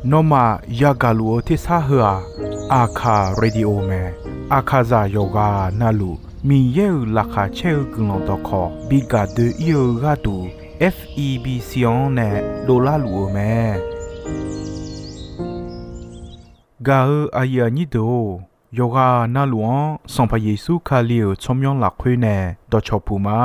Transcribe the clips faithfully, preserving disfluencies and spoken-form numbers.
Nawmaf yagaq luf-eu tersar heu-aq, Aqkaq Radio mae. Aqkaqzaq yawqghaq navluf Miqyaer-euq laqkhaq caer-eu guiqlanq dawqkawq bi gaq doe-ir-eu gharduq, F E B C-anr nae dovlar luf-eu mae. Gaq-eu aqyuif aqnyir deuq-or, yawqghaq navluf-anr Sanqpaq Yeqsur Kali-euq tsawrmyanr lafkhoer nae dawqcawq puq ma.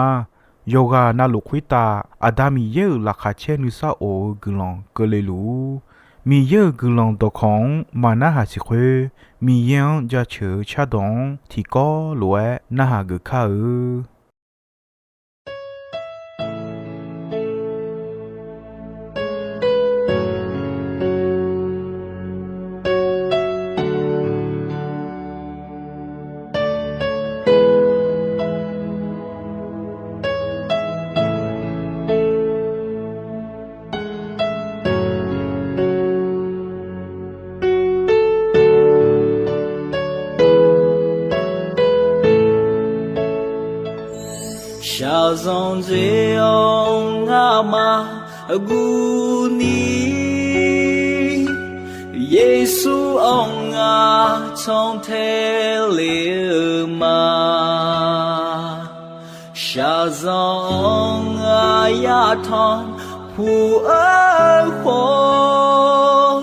Yawqghaq navluf khoertav Aqda Miqyaer-euq laqkhaq caer nuisar of-eu guiqlanq keuvle luf-ur. Miqyaer-euq guiqlanq dawqkawq-anr maqnarhaq siq khoer, Miqyaer-anr jaceuq-eu cardawq-anr tiqkawv lof-aer narhaq geuf kar-eu. Shaqzanq dzae-awr ngamaf guvni, Yeqsur-anr ngar cantae le-eu ma. Shaqzanq-anr ngar yatanq puq-eu khawf,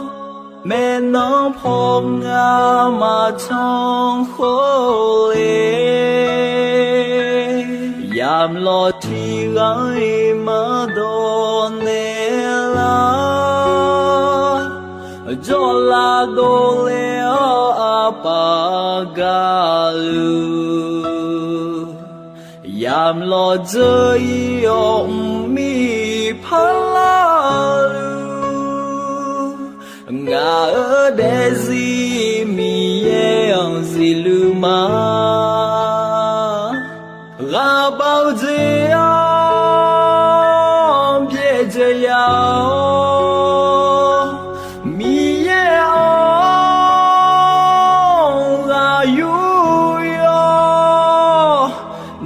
maeqnan paw ngar maqtanq khawf le. Yamq lawq tiq ghaq-iq maqdawq naeq lar, jawrlav dovle-awr aqpaf gaqluf, yamq lawq dzeur-ir-awr mqmir parlar-eu, ngaq-euq daefzir Miqyaer-anr zifluf ma. Ghaqbav-eu jeq-anr byaerdzae ya-awr, Miqyaer-anr ghaq yur yawr,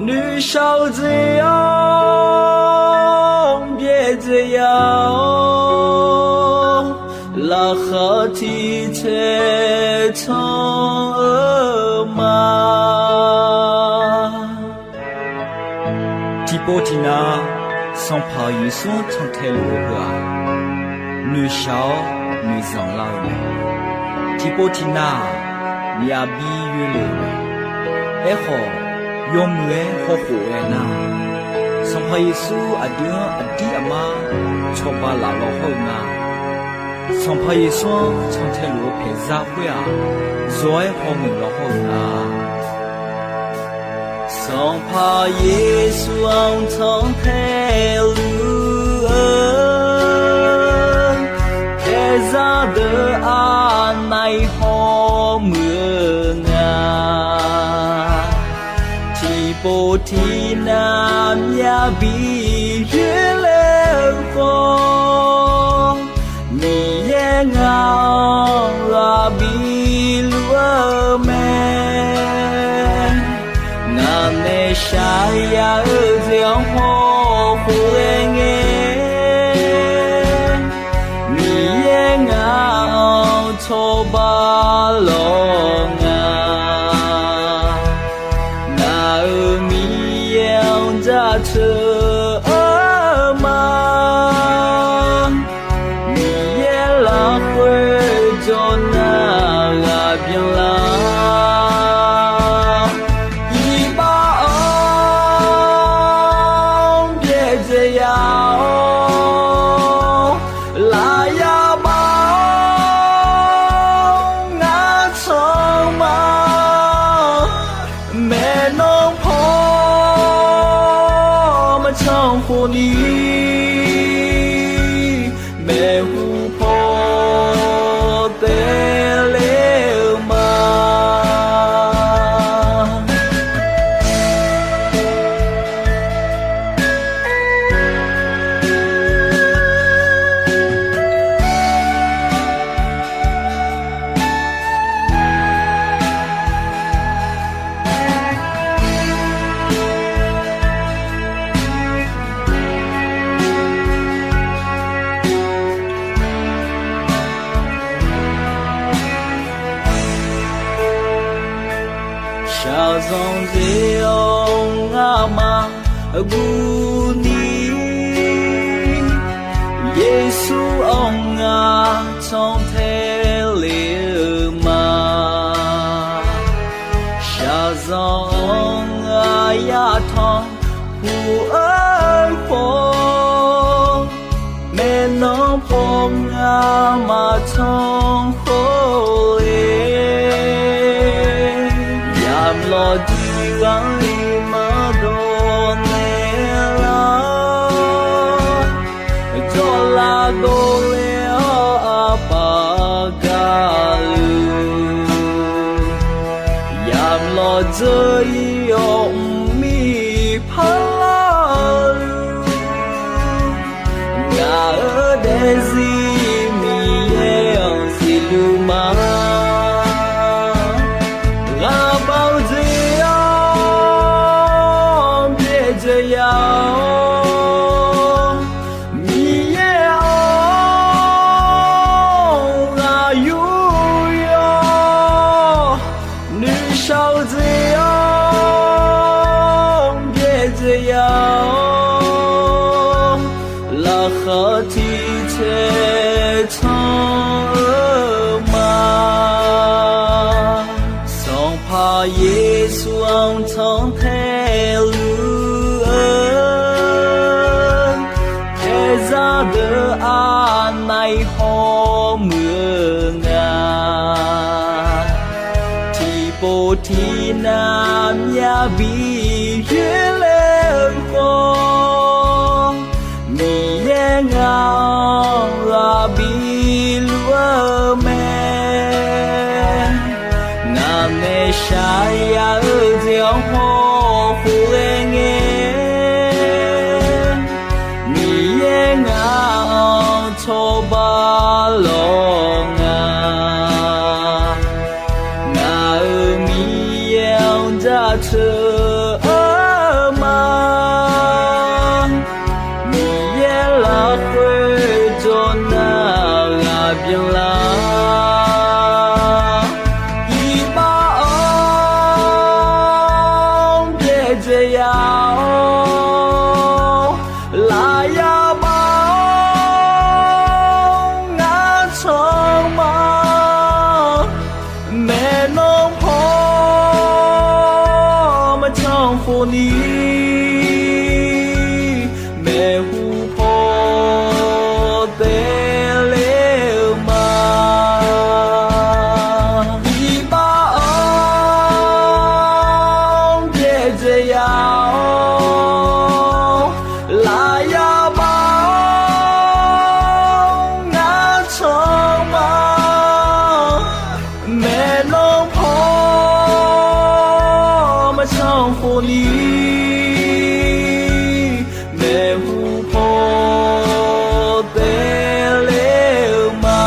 noeqshaq-eu jeq-anr byaerdzae ya-awr, laqkhaq tiq caer can-eu ma. Tiqpov tiqnav, Sanqpaq Yeqsur-anr cantae luf-eu heu-aq, noeqshaq-awr noeqzanq lar-eu mae. Tiqpov tiqnav-aq, myavbi yoelef-eu mae. Aerkhawf, yawmuiq-aer hawkhof-aer nar, Sanqpaq Yeqsur aqdui-anr aqdir aqmar cawba laf law hawr-eu nga. Sanqpaq Yeqsur-anr cantae luf-eu paeqzar khoer-aq, zawq-aer hawmuiq law hawr-eu nga. Sanqpaq Yeqsur-anr cantae luf-eu paeqzar deuq aqnav-iq hawmuiq-eu nga. Tiqpov tiqnav myavbi yoerler-eu khawf, Miqyaer ngaq-anr ghaq biluf-eu mae. Ngaq nae shaq ya-eu jeq-anr hawkhof-aer ngae, Miqyaer ngaq-anr cawba lawr nga. Ngaq-euq Miqyaer-anr jaceuq Zanqdzae-awr ngamaf guvni, Yeqsur-anr ngar cantae le-eu ma. Shaqzanq-anr ngar yatanq puq-eu khawf, maeqnan paw ngar maqtanq khawf le, yamq lawqdiq gharli maqdawq naeq lar, jawrlav dovle-awr aqpaq gaqluf, yamq lawqdzeur-ir-awr mqmir parlar-eu ngaq-euq daefzir Miqyaer-anr zifluf ma. Ghaqbav-eu jeq-anr byaerdzae ya-awr, Miqyaer-anr ghaq yur yawr, nuishar-eu jeq-anr byaerdzae ya-awr, laqkhaq tiq caer canr-eu ma. Sanqpaq Yeqsur-anr cantae luf-eu, khaeqzaq deuq aqnav-iq hawmuiq-eu nga. Tiqpov tiqnav myavbi yoerler-eu khawf, Miqyaer ngaq-anr ghaq biluf-eu mae. Ngaq nae shaqyaq yar-eu jeq-anr hawkhof ghae ngae, Miqyaer ngaq-anr cawba lawq nga. Ngaq-euq Miqyaer-anr jaceuq-eu ma. Miqyaer lafkhoer jawr nar ghaq byanlar, iqbax-anr byaerdzae ya-awr, lafyaq bax-awr ngar canr ma. Maeqnan paw maqcanr khofni, maeqhu paw taev ler-eu ma. Iqbax-anr byaerdzae ya-awr, lafyaq bax-awr ngar canr ma. Maeqnan paw maqcanr khofni, maeqhu paw taev ler-eu ma.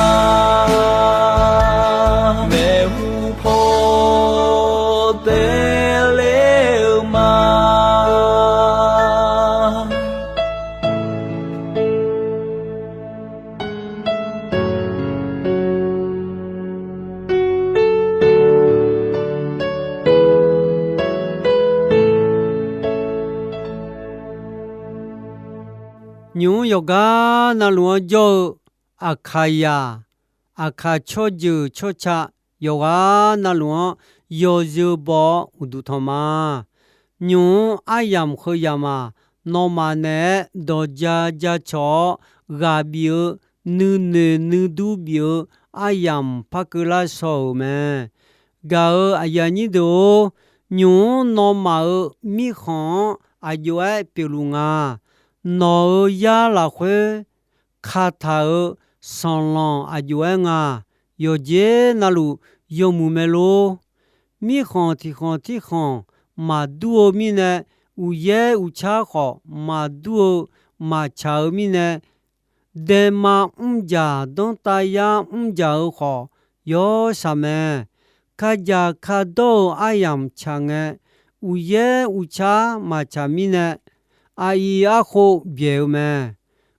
Maeqhu paw taev ler-eu ma. Nymq-mr yawqgar navluf-anr jawr-eu Aqkaqyaq, Aqkaq tsawrjeuq tsawrca yawqghaq navluf-anr yawzeu baw-awr uqduq tanq ma. Nymq-mr aryamq heu yamq-aq, nawmaf naeq-aer dawq ja ja cawq-awr ghaq bif-eu, nuinoeq nuidur bif-eu aryamq par keuvlar shaw-euq mae. Gaq-euq aqyuif aqnyir deuq-or, nymq-mr nawmaf-euq mirkhanq-anr aq jov-aer pyeufluf nga. Nawq-euq yar lafkhoer kataq-euq sanqlanq aq jov-aer nga. Yawqjeq navluf yawmuiq mae lor. Mirkhanq tiqkhanq tirkhanq maqdur-eu mirnae, uqyaer uqcar khawf maqdur-eu maqtsaq-eu mirnae, daema mrjaq danrtav yar mrjaq-eu khawf yawshaq mae. Kadzaq kadawr-eu aryamq tsaq ngae, uqyaer uqcar maqtsaq mirnae, aqyuif arkhov byaeq-eu mae.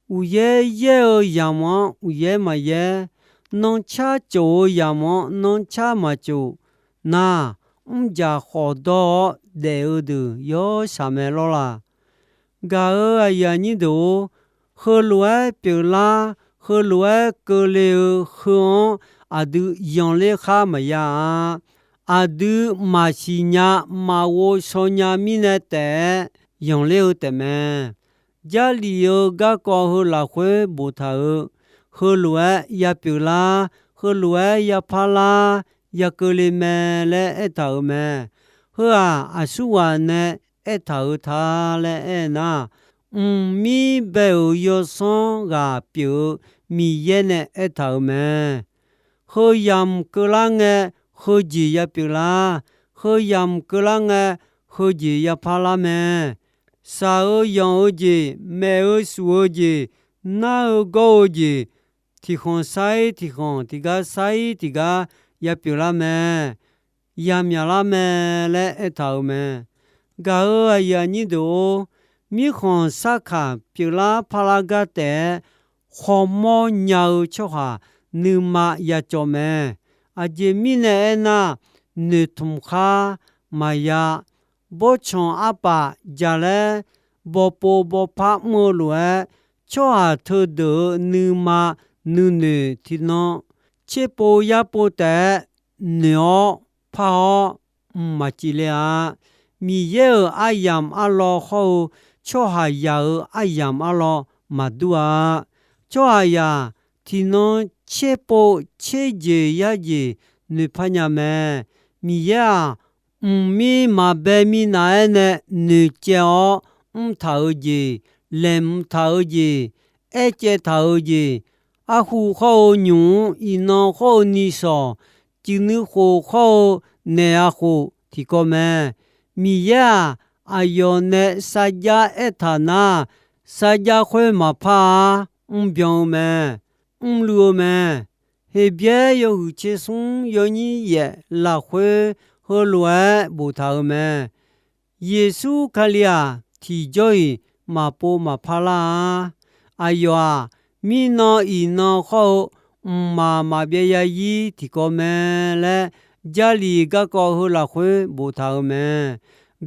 Uqyaer yaer-eu yamq-anr uqyaer maqyaer, nancar cof-eu yamq-anr nancar maqcof nar, mrjaq khawf dawr-awr daef-eu deuq yawshaq mae lawrlaq. Gaq-euq aqyuif aqnyir deuq-or, heulof-aer pyeuflar, heulof-aer keuvle-eu heu-anr aqdui yanqler khar maqya-a. Aqdui maqsiq nya, maqghov shaw nya mirnae taef-aer yanqler-eu taefmae. Jarlif-eu garkawv heu lafkhoer boftaq-euq, heulof-aer ya pyeuflar, heulof-aer ya parlar, ya keuvle mae laer aertaq-euq mae. Heu-aq, aqsurghaq nae aertaq-euq ta laer aernar, mqmir bae-euq yawsanr ghaq pyeuf-eu Miqyaer nae aertaq-euq mae. Heu yamq keuvlar ngae, heujeq ya pyeuflar. Heu yamq keuvlar ngae, heujeq ya parlar mae. Shaq-eu yanq-eu jeq, maef-eu shuf-eu jeq, nar-eu gawr-eu jeq, tiqkhanq sar-ir tiqkhanq, tiqgar sar-ir tiqgar ya pyeuflar mae. Ya myaqlar mae laer aertaq-euq mae. Gaq-euq aqyuif aqnyir deuq-or, mirkhanq sarkaq pyeuflar parlar gar taef-aer khawmawr nya-eu tsawrhaq nuima ya cawv mae. Aqjeq mirnae aernar, noeqtmq khar maqya, bawrtsanq arpaf jalaer bawpov bawpar mr-eu lof-aer, tsawrhaq teudeuq-euq nuima nuinoeq tiqnan tserpov yarpov taef-aer noeq-awr par-awr mqmaq cif le-a. Miqyaer-euq aryamq arlawr hawr-eu tsawrhaqzaq-euq aryamq arlawr maqdur-a. Tsawrhaqzaq tiqnan tserpov tserjeq yarjeq noeqpar nya mae. Miqyaer-aq, mqmir maqbae minav-aer nae noeqcaev-awr mrtaq-eu jeq, laeqhmq taq-eu jeq, aercaev taq-eu jeq, arhu khawr-eu nymq-mr, iqnan khawr-eu nisawq, cuif nuikhof khawr-eu naeq-a khof tiqkawv mae. Miqyaer-aq, aqyawf nae sarjax aertaq nar, sarjax khoer maqpar-ar, mrbyan-eu mae, mrluiv-eu mae. Heqbyaer yawhuiq tser smr yawnyir yaef lafkhoer heulof-aer boftaq-euq mae. Yeqsur Kali-aq, tiqjawr-iq maqpov maqpar lar-a. Aqyawf-aq, mirnan iqnan khawr-eu mqmaq maqbyav ya ir tiqkawv mae laer, Jarlif garkawv heu lafkhoer boftaq-euq mae.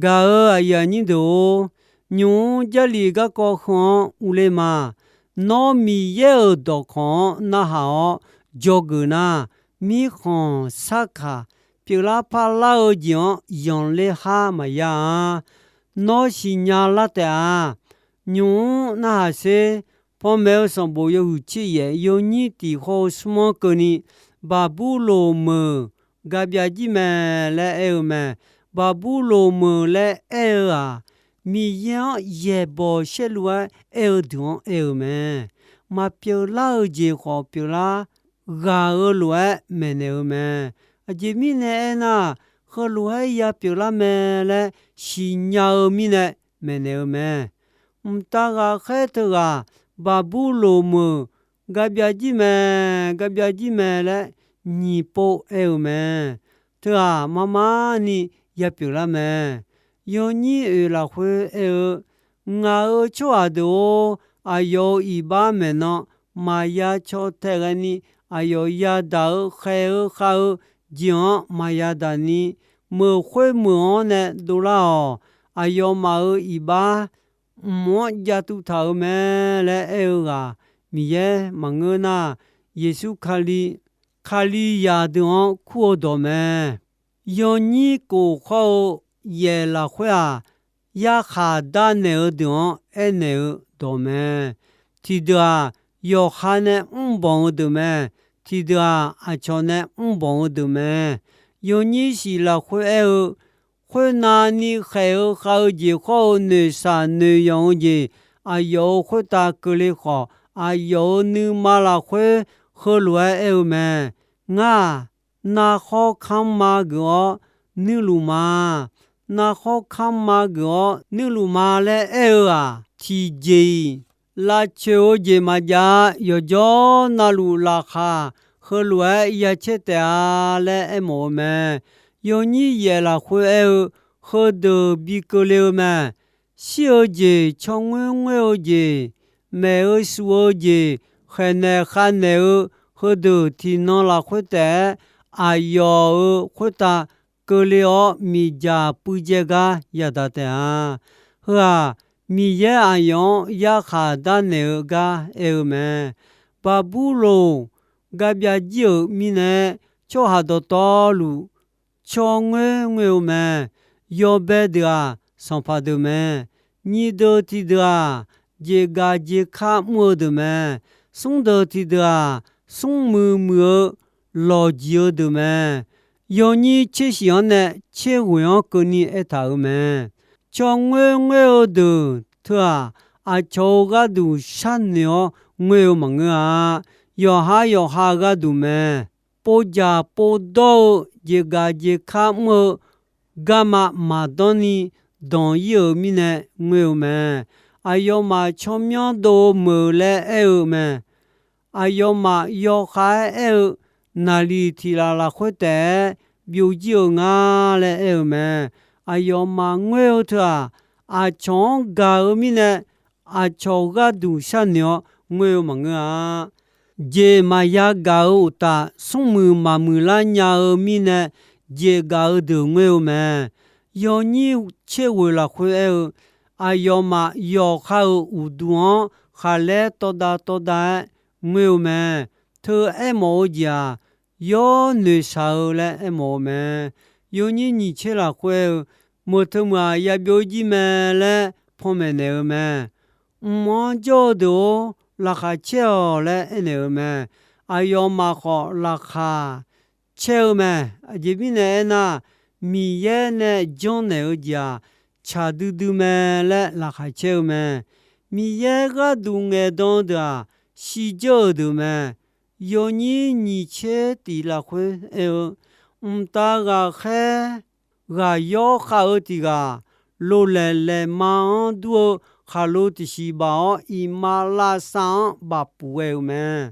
Gaq-euq aqyuif aqnyir deuq-or, nymq-mr Jarlif garkawv heu-anr urler ma. Nawr Miqyaer-euq dawqkawq-anr narhaq-awr dzawgeuf nar, mirkhanq sarkaq pyeuflar parlar-eu jeq-anr yanqler har maqya-a. Nawr siqnya lar taef-a. Nymq-mr narhaq sher. Panmaeq-eu sanqbof yawhuiq tser yaef yawnyir tiq khawr-eu smr-anr keuvni, Baqburloq meuq garbyav jir mae laer aer-eu mae. Baqburloq meuq laer aer-eu-aq, Miqyaer-anr yaeqbawq saerlu-aer aer-eu deuq-anr aer-eu mae. Maqpyeuf lar-eu jeq khawf pyeuflar, ghaq-eu lof-aer maeqnaeq-eu mae. Aqjeq mirnae aernar, heulof-aer ya pyeuflar mae laer siqnya-eu mirnae maeqnaeq-eu mae. Mqtav ghaqkhaer teughaq Baqburloq meuq garbyav jir mae, garbyav jir mae laer nyiq pov aer-eu mae. Teughaq marmar ni ya pyeuflar mae. Yawnyir oeq lafkhoer aer-eu, ngaq-euq tsawrhaq deuq-or, aqyawf-euq iqbax maeqnan maqya caw tae ghaeni, aqyawf yadaq-eu khaeq-eu khav-eu jeq-anr maqya daq ni, meuq khoer meuq-anr nae dovlar-awq. Aqyawfmaf-euq iqbax mq-anr jav tuv taq-euq mae laer aer-eu ghaq, Miqyaer maqngeur nar, Yeqsur Kali, Kalizaq deuq-anr kur-eu dawq mae. Yawnyir kof khawr-eu yaef lafkhoer-aq, yarkhaq darnaeq-eu deuq-anr aernaeq-eu dawq mae. Tiqdeuq-aq, yawqha nae mrbanq-eu deuq mae. Tiqdeuq-aq, aqcawq nae mrbanq-eu deuq mae. Yawnyir shif lafkhoer aer-eu, khoernav ni khaeq-eu khav-eu jeq khawr-eu noeqshaq noeqyanq-eu jeq, aqyawf-euq khoertav keuvle khawf, aqyawf-euq nuima lafkhoer heulof-aer aer-eu mae. Ngar-aq, narkhawr kamr ma geuf-awr nuirluf ma. Narkhawr kamr ma geuf-awr nuirluf ma laer aer-eu-aq, tiqjeq-iq lavcoeq-eu jeq maqjav-a. Yawqjawr navluf laqkhaq heulof-aer ya caer taef-a laer aermawf-eu mae. Yawnyir yaef lafkhoer aer-eu, heudeuq bi keuvle-eu mae. Shir-eu jeq caw ngoer ngoer-eu jeq, maeq-eu shuf-eu jeq, khaeqnaeq khavnaeq-eu, heudeuq tiqnan lafkhoer taef-aer aqyawf-euq khoertav keuvle-awr miqdzaq puivdzae gar yadaq taef-a. Heu-aq, Miqyaer aqyawf-anr yarkhaq darnaeq-eu gar aer-eu mae. Baqburloq garbyav jir-euq mirnae, tsawrhaq dawqtawvluf caw ngoer ngoer-eu mae. Yawbae deuq-aq, sanqpaq deuq mae. Nyiq deuq tiqdeuq-aq, jeqgaq jeqkar mr-eu deuq mae. Smr deuq tiqdeuq-aq, smrmuiq muiq-eu lawqjiq-eu deuq mae. Yawnyir tser shif-anr nae tser ghoeq-anr keuvni aertaq-euq mae. Caw ngoer ngoer-eu deuq teu-aq, aqcawq-euq gharduq sharnoeq-awr ngoer-eu maqngeur-a. Yawqhar yawqha gharduq mae. Povjaq povdawr-eu jeqgaq jeqkar mr-eu garma maqdawr ni danq ir-euq mirnae ngoer-eu mae. Aqyawfmaf tsawrmyanr dov-eu meuq laer aer-eu mae. Aqyawfmaf yawkhav-aer aer-eu, naqliq tiq laf lafkhoer taef-aer byov jir-eu nga laer aer-eu mae. Aqyawfmaf ngoer-eu teu-aq, aqcawq-anr gaq-eu mirnae, aqcawq gharduq sharnoeq-awr ngoer-eu maqngeur-a. Jeq maqya gaq-eu uqtaf, smrmuiq maqmuiq lar nya-eu mirnae, jeq gaq-eu deuq ngoer-eu mae. Yawnyir tser ghoeq lafkhoer aer-eu, aqyawfmaf yawqha-euq uqduq-anr khaqlaer tawvdav tawvdav-aer ngoer-eu mae. Teu aermawf-eu jeq-aq, yawr noeqshaq-eu laer aermawf-eu mae. Yawnyir nyiq tser lafkhoer aer-eu, meuq teu meuq-aq, yabyov ir jir mae laer panmaeq naeq-eu mae. Mq-anr jawr-eu deuq-or, laqkhaq caer-awq laer aernaeq-eu mae. Aqyawfmaf khawf laqkhaq caer-eu mae. Aqjeq mirnae aernar, Miqyaer nae janrnaeq-eu jeq-aq, tsaq duidui mae laer laqkhaq caer-eu mae. Miqyaer gharduq ngaeqdan-eu deuq-aq, shirdzeur-euq deuq mae. Yawnyir nyiq tser tiq lafkhoer aer-eu, mqtav ghaqkhaer ghaq yawr khav-eu tiq ghaq, lolaeq laeqma-anr dur-eu khaqlo tiqsiq baf-awr, iqmalavshav-anr bafpuf ghae-euq mae.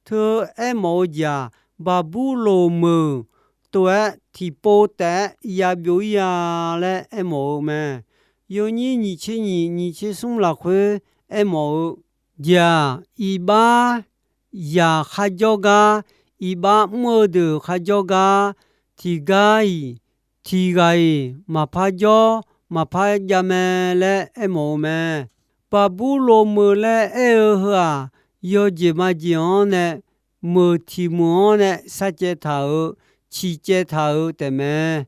Teu aermawf-eu jeq-aq, Baqburloq meuq tov-aer tiqpov taef-aer yabyov ir-a laer aermawf-eu mae. Yawnyir nyiq tser nyiq nyiq tser smr lafkhoer aermawf-eu jeq-aq, iqbax yaq kharjawr gar, iqbax mr-eu deuq kharjawr gar, tiqgar-iq tiqghaq-iq maqpar jawr maqpar jav mae laer aermawf-eu mae. Baqburloq meuq laer aer-eu heu-aq, yawjeq majeq-anr nae meuq tiq meuq-anr nae sharcaev taq-euq, ciqcaev taq-euq taefmae.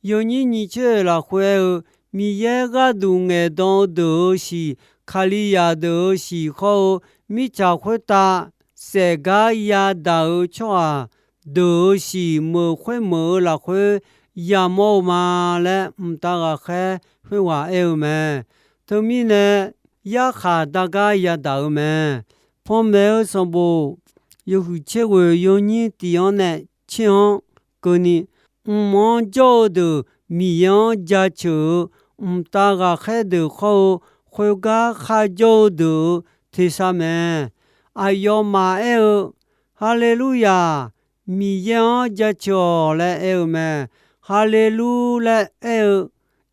Yawnyir nyiq tser-euq lafkhoer aer-eu, Miqyaer gharduq ngaeqdan-eu deuq-euq shiq, Kalizaq deuq-euq shiq khawr-eu, mirtsaq khoertav saef gar yadaq-euq tsawrhaq deuq-euq shiq meuq khoermeuq-eu lafkhoer yamawr-eu ma laer mqtav ghaqkhaer khoerghaq aer-eu mae. Teumirnae yarkhaq dar gar yadaq-eu mae. Panmaeq-eu sanqbof yawhuiq tser ghoeq yawnyir tiq-anr nae tser-anr keuvni, mq-anr jawr-eu deuq Miqyaer-anr jaceuq-eu mqtav ghaqkhaer deuq khawr-eu khoergar kharjawr-eu deuq-euq tersar mae. Aqyawfmaf aer-eu, Haleluya! Miqyaer-anr jaceuq-awq laer aer-eu mae. Haleluya laer aer-eu,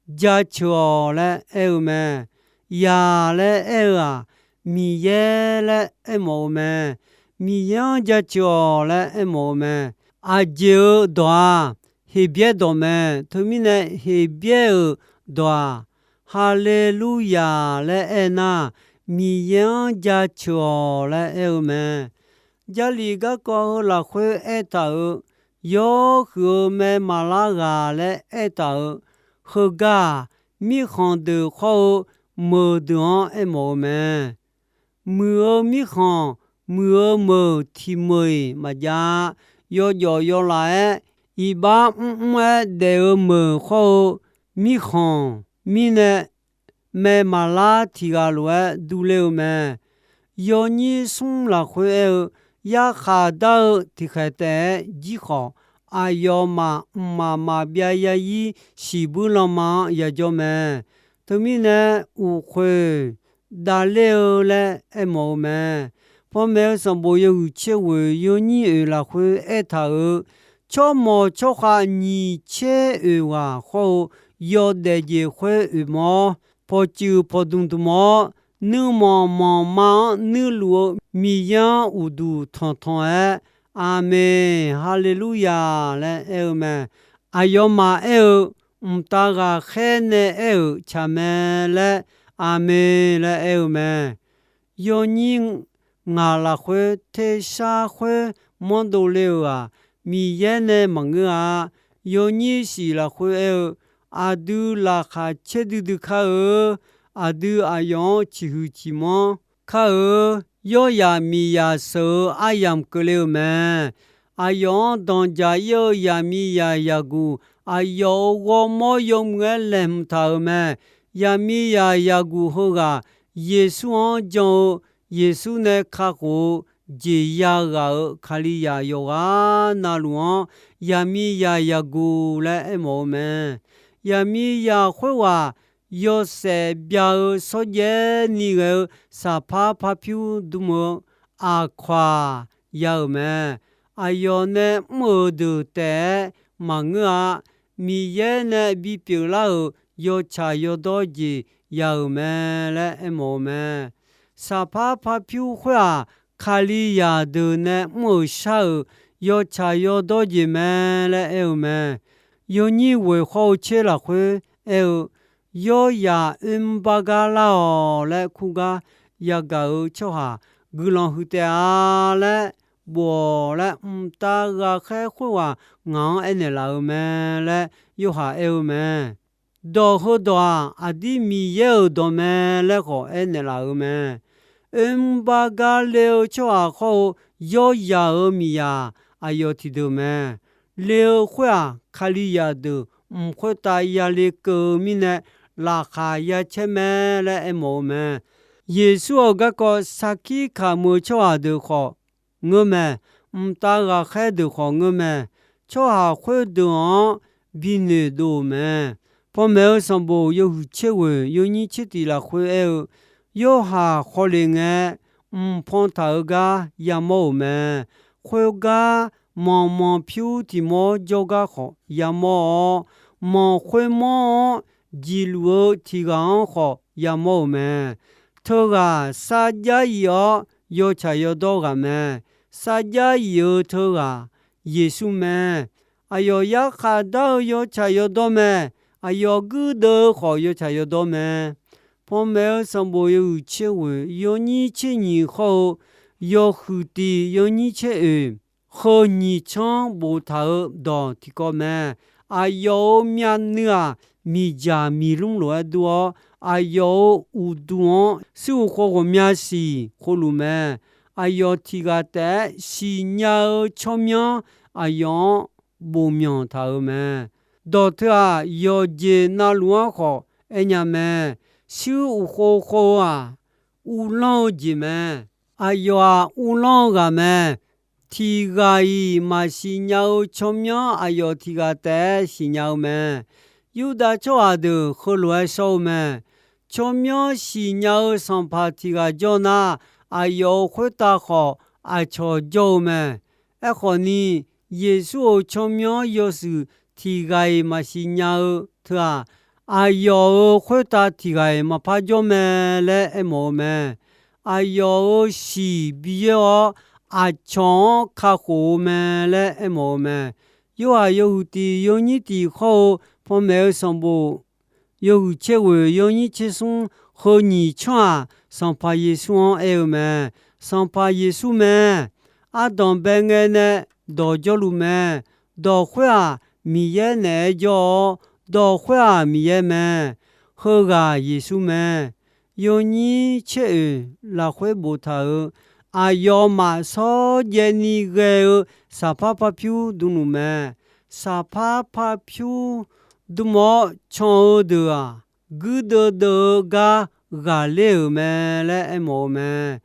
jaceuq-awq laer aer-eu mae. Yaq laer aer-eu-aq, Miqyaer laer aermawf-eu mae. Miqyaer-anr jaceuq-awq laer aermawf-eu mae. Aqjeq-euq dawq-aq, Heqbyaer dawq mae. Teumirnae Heqbyaer-euq dawq-aq, Haleluya laer aernar, Miqyaer-anr jaceuq-awq laer aer-eu mae. Jarlif garkawv heu lafkhoer aertaq-euq, yawhuiq-eu mae maqlar ghaq laer aertaf-euq heugar-aq, mirkhanq deuq khawr-eu meuq deuq-anr aermawf-eu mae. Muiq-eu mirkhanq, muiq-eu meuq tiq meuq-iq maqjav-a. Yawjawf yawlaf-aer, iqbax mrmr-aer daef-eu meuq khawr-eu mirkhanq mirnae mae maqlar tiq ghaq lof-aer durler-eu mae. Yawnyir smr lafkhoer aer-eu, yarkhaq dar-eu tiqkhaeq taef-aer jir khawf, aqyawfmaf mqmaq maqbyav yazir shiqbuir lanma-anr yajawr mae. Teumirnae uqkhoeq davler-eu laer aermawf-eu mae. Panmaeq-eu sanqbof yawhuiq tser ghoeq yawnyir oeq lafkhoer aertaq-euq, tsawrmawq tsawrkhav nyiq tser oeq ghaq khawr-eu yawdaef jeq khoer oeq mawr, pawqtsuif pawqdmq dmq-awr, nuirmanq manqma-anr nuirluf-eu Miqyaer-anr uqduq tanqtanq-aer, Aqmeq, Haleluya laer aer-eu mae. Aqyawfmaf aer-eu, Mqtav ghaqkhaer nae aer-euq tsaq mae laer, Aqmeq laer aer-eu mae. Yawnyir ngaq lafkhoer tersar khoer manrdov le-euq-aq, Miqyaer nae maqngeur-a. Yawnyir shif lafkhoer aer-eu, aqdui laqkhaq caerdui dui kar-eu, aqdui aqyawf-anr ciqhuiq ciqmanr kar-eu, yawryaq miqyaq sheuq-eu aryamq keuvle-euq mae. Aqyawf-anr danqdzaq ir-eu yaqmiqyaq yaqguq, aqyawf-euq ghawrmawr yawmuiq-aer laeqhmq taq-euq mae. Yaqmiqyaq yaqguq heughaq, Yeqsur-anr jan-eu, Yeqsur nae kakhof-eu jeq yaghaq-euq Kalizaq yawqghaq navluf-anr, yaqmiqyaq yaqguq laer aermawf-eu mae. Yaqmiqyaq khoerghaq yawshaef bya-eu shawrjaev ni ghae-eu saqpar parpyur dm-eu aqkawq-aq ya-euq mae. Aqyawf nae mr-euq deuq taef-aer maqngeur-a. Miqyaer nae bipyeuf lar-euq yawtsaq yawdawr jeq ya-euq mae laer aermawf-eu mae. Saqpar parpyur khoer-aq, Kalizaq deuq nae mr-euq shar-euq yawtsaq yawdawr jeq mae laer aer-eu mae. Yawnyir ghoeq khawr-eu tser lafkhoer aer-eu, yawryaq oermr bar gar lar-awq laer kur gar yagaq-euq tsawrhaq guiqlanq huiq taef-a laer bof-awq laer, mqtav ghaqkhaer khoerghaq ngaq-anr aernaeq laf-euq mae laer Yorhaq aer-eu mae. Dawq heudawq-aq, aqdir Miqyaer-euq dawq mae laer khawf aernaeq laf-euq mae. Oermr bar gar le-eu tsawrhaq khawr-eu yawryaq-euq miqyaq aqyawf tiqdeuq mae. Le-eu khoer-aq, Kalizaq deuq mq khoertav yale keuv-eu mirnae laqkhaq ya caer mae laer aermawf-eu mae. Yeqsur-euq garkawv sarkir kamq-eu tsawrhaq deuq khawf ngeur mae. Mqtav ghaqkhaer deuq khawf ngeur mae. Tsawrhaq khoerdeuq-anr bi noeqdov-euq mae. Panmaeq-eu sanqbof yawhuiq tser ghoeq yawnyir tser tiq lafkhoer aer-eu, Yorhaq khawf le ngae, mq pan taq-eu gar yamawr-euq mae. Khoergar manq manq pyur tiq mawr jawrgar khawf yamawr-awr, manq khoermawr-anr jeqluf-eu tiq ghaq-anr khawf yamawr-euq mae. Teughaq sarjax yif-awr yawtsaq yawdawr ghaq mae. Sarjax yif-eu teughaq Yeqsur mae. Aqyawf yarkhaq dar-eu yawtsaq yawdawr mae. Aqyawf guirdeuv-eu khawf yawtsaq yawdawr mae. Panmaeq-eu sanqbof yawhuiq tser ghoeq yawnyir tser nyiq khawr-eu yawhuiq tiq yawnyir tser oeq, heu nyiq tsanr boftaq-eu dawq tiqkawv mae. Aqyawf-euq myavnuiv-aq, miqdzaq miqlmr lof-aer dur-awr, aqyawf-euq uqduq-anr shuir uq khov ghawqmya siq khovluf mae. Aqyawf tiq ghaq taef-aer siqnya-eu tsawrmyanr aqyawf-anr bofmyanq taq-euq mae. Dawq teu-aq, yawqjeq navluf-anr khawf aernya mae. Shuir uq khov khov-eu-aq, uvlanr-eu jeq mae. Aqyawf-aq, uvlanr-eu ghaq mae. Tiq ghaq-iq maqsiq nya-eu tsawrmyanr aqyawf tiq ghaq taef-aer siqnya-eu mae. Yurdav tsawrhaq deuq heulof-aer shawr-eu mae. Tsawrmyanr siqnya-eu sanqpaq tiq ghaq jawr nar, aqyawf-euq khoertav khawf aqcawq jawr-eu mae. Aerkhawf ni, Yeqsur-euq tsawrmyanr yawshuif tiq ghaq-iq maqsiq nya-eu teu-aq, aqyawf-euq khoertav tiq ghaq-iq maqpar jawr mae laer aermawf-eu mae. Aqyawf-euq shiq bi yoer-awr, aqcawq-anr kakhof-eu mae laer aermawf-eu mae. Yorhaq yawhuiq tiq yawnyir tiq khawr-eu panmaeq-eu sanqbof yawhuiq tser ghoeq yawnyir tser smr, heu nyiq tsanr-aq, Sanqpaq Yeqsur-anr aer-eu mae. Sanqpaq Yeqsur mae. Ardanq bae ngae nae dawq jawrluf mae. Dawq khoer-aq, Miqyaer naeq-aer jawr-awr, dawq khoer-aq Miqyaer mae. Heughaq Yeqsur mae. Yawnyir tser oeq lafkhoer boftaq-euq, aqyawfmaf shawrjaev ni ghae-eu saqpar parpyur dmluf mae. Saqpar parpyur dm-awr can-eu deuq-aq, guirdeuv deuv-eu gar ghaqler-euq mae laer aermawf-eu mae.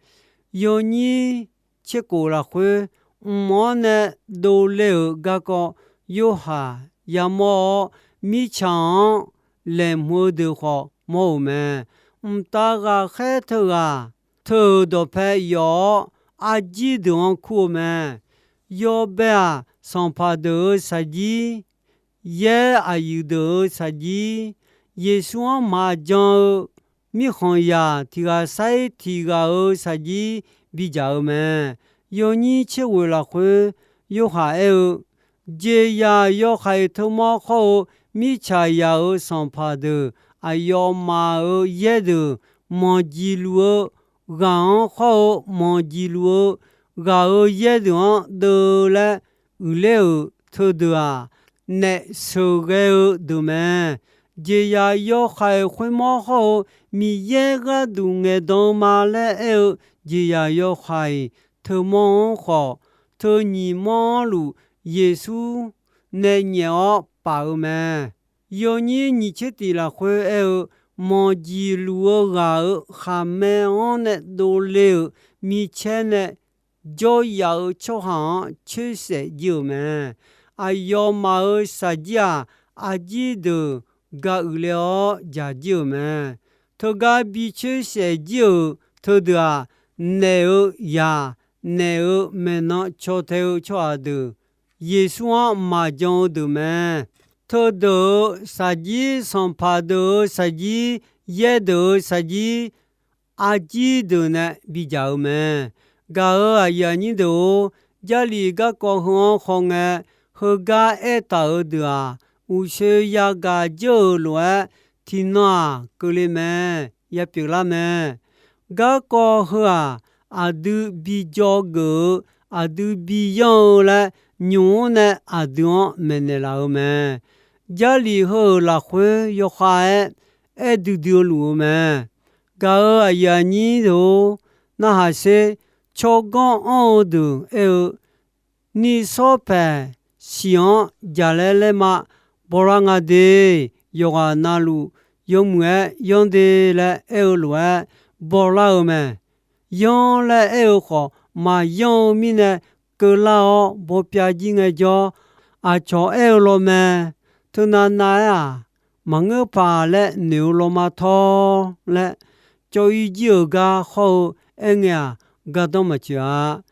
Yawnyir tserkhof lafkhoer, mq-anr nae dovle-euq garkawv Yorhaq yamawr-awr, mirtsaq-anr laeqhmq-eu deuq khawf mawr-euq mae. Mqtav ghaqkhaer teughaq teu-euq dawqpae yawf-awr, arjir deuq-anr kur-eu mae. Yawbae-aq, sanqpaq deuq-euq shaqjir, yaer aqyuif deuq-euq shaqjir, Yeqsur-anr maqjan-eu mirkhanqzaq tiq ghaq sair tiq ghaq-euq shaqjir bidzaq-eu mae. Yawnyir tser ghoeq lafkhoer Yorhaq aer-eu, Jeqzaq yawhaiq teumawr khawr-eu, mirtsaqzaq-euq sanqpaq deuq, aqyawfmaf-euq yaerdeuq, manqjiq luf-eu ghaq-anr khawr-eu, manqjiq luf-eu ghaq-euq yaerdeuq-anr deuvle laer uiqler-euq teudeuq-aq, naef sheuqghae-eu deuq mae. Jeqzaq yawhaiq khoermawr khawr-eu, Miqyaer gharduq ngaeqdan-eu ma laer aer-eu jeqzaq yawhaiq teumawr-anr khawf, teunyiq mawr-anr luf Yeqsur nae nyaef-awr paf-eu mae. Yawnyir nyiq tser tiq lafkhoer aer-eu, manqjiq luf-eu ghaq-euq khaqmae-anr nae dovle-euq micaer nae jawryaf-eu tsawrhaq-anr coersaef jir-euq mae. Aqyawfmaf-euq shaqjir-aq, arjir deuq ga uiqle-awr dzaq jir-euq mae. Teugar bi coersaef jir-euq teudeuq-aq, naef-eu zaq, naef-euq maeqnan caw tae-eu tsawrhaq deuq, Yeqsur-anr maqjan-eu deuq mae. Teudeuq-euq shaqjir, sanqpaq deuq-euq shaqjir, yaer deuq-euq shaqjir, arjir deuq nae bidzaq-eu mae. Gaq-euq aqyuif aqnyir deuq-or, Jarlif garkawv heu-anr khawngae, heugar aertaq-euq deuq-aq, uqshoe yagaq dzeur-euq lof-aer, tiqnan-aq keuvle mae, yapyeuf lar mae. Garkawv heu-aq, aqdui bijawr geuf-eu, aqdui biyanr-eu laer, nymq-mr nae aqdui-anr maeqnaeq laf-eu mae. Jarlif heu-euq lafkhoer yawkhav-aer aer duidui-eu luf-eu mae. Gaq-euq aqyuif aqnyir deuq-or, narhaq sher. Tsawrganr anr-eu deuq aer-eu, Nishawr paeq siq-anr jaqlaer laer ma bawlar nga de. Yawqghaq navluf yawmuiq-aer yanr de laer aer-eu lof-aer bawlar-eu mae. Yanr laer aer-eu khawf, maqyanr-eu mirnae keuvlar-awr bawpyav jir ngae jawr, aqcawq aer-eu lawr mae. Teunav nav-aer-aq, maqngeur paq laer noeq-eu lawr ma tawr laer, cawv-ir jir-euq gar hawr-eu aerngae-aq, gardanr maqtsoeq-a.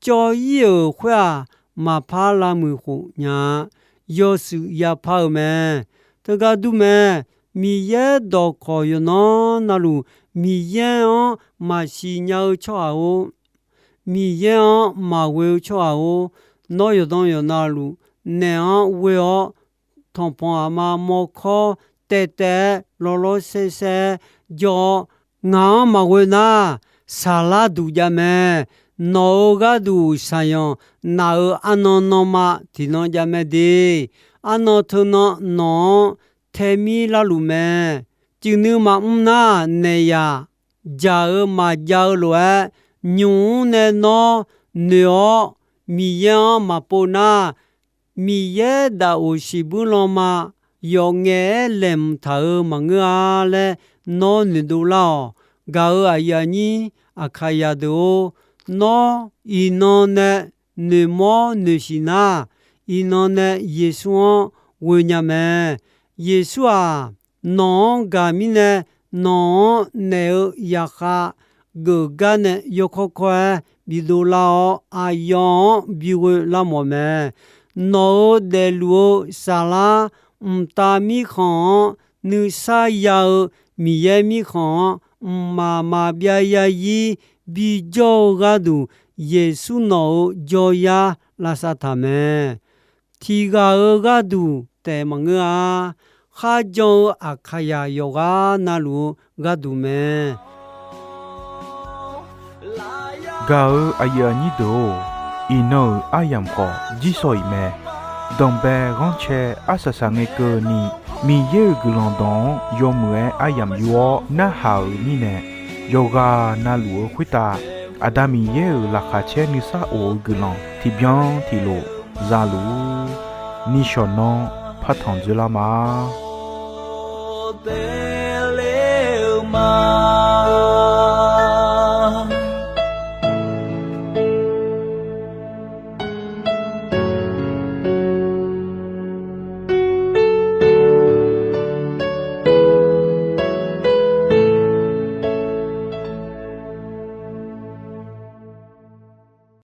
Cawv-ir-euq khoer-aq, maqpar lavmuiq khof nya-a. Yawshuif yapar-eu mae. Teugar dur mae. Miqyaer dawqkawq yawqnan navluf, Miqyaer-anr maqsiq nya-eu tsawrhaq-or, Miqyaer-anr maqghoe-eu tsawrhaq-or, nawr yawqdan yawqnavluf naef-anr ghoe-awr, tanqpanq aqma mawrkawr taev taev-aer lawrlawr saer saer-aer jawr-awr, ngaq-anr maqghoe nar, saqlar duq jav mae. Nawq-euq gharduq saqyanq naf-euq arnan nanma tiqnan jav mae de. Arnan teunan nawq-anr taemir larluf mae. Cuif nuima mr nar, naeq yaq dzaq-eu maqjav-eu lof-aer, nymq-mr nae nawr noeq-awr, Miqyaer-anr maqpov nar, Miqyaer daqoq siqbuir lanma yawf ngaef-aer laeqhmq taq-euq maqngeur-a laer nawr noeqdov lar-awq. Gaq-euq aqyuif aqnyir Aqkaqyaq deuq-or, nawr iqnan nae noeqmawr noeqsiq nar, iqnan nae Yeqsur-anr ghoenya mae. Yeqsur-aq, nawq-anr gaq mirnae, nawq-anr naef-eu zaqkhav geuf gar nae yawkawr kawr-aer bidov lar-awr, aqyawf-anr bighoe lar mawf mae. Nawq-euq daefluf-eu saflar mqtav mirkhanq-anr nuisar ya-eu Miqyaer mirkhanq-anr mqmaq maqbyav ya-ir bijawr-eu gharduq, Yeqsur nawq-euq jawryar lavsav taq mae. Tiq ghaq-euq gharduq taef maqngeur-a. Kharjan-eu Aqkaqyaq yawqghaq navluf-eu gharduq mae. Gaq-euq aqyuif aqnyir deuq-or, iqnan-euq aryamq khawf jir sawq-iq mae. Danqbae ghanrcae arsaq saq ngae keuvni, Miqyaer-euq guiqlanq dawq-anr yawmuiq-aer aryamq yur-awr narhaq-euq mirnae, yawqghaq navluf-eu khoertav Aqda Miqyaer-euq laqkhaq caer nuisar of-eu guiqlanq tiqbyan tiqlof zaluf-ur. Nishawq nanr partanq dzoerlar ma.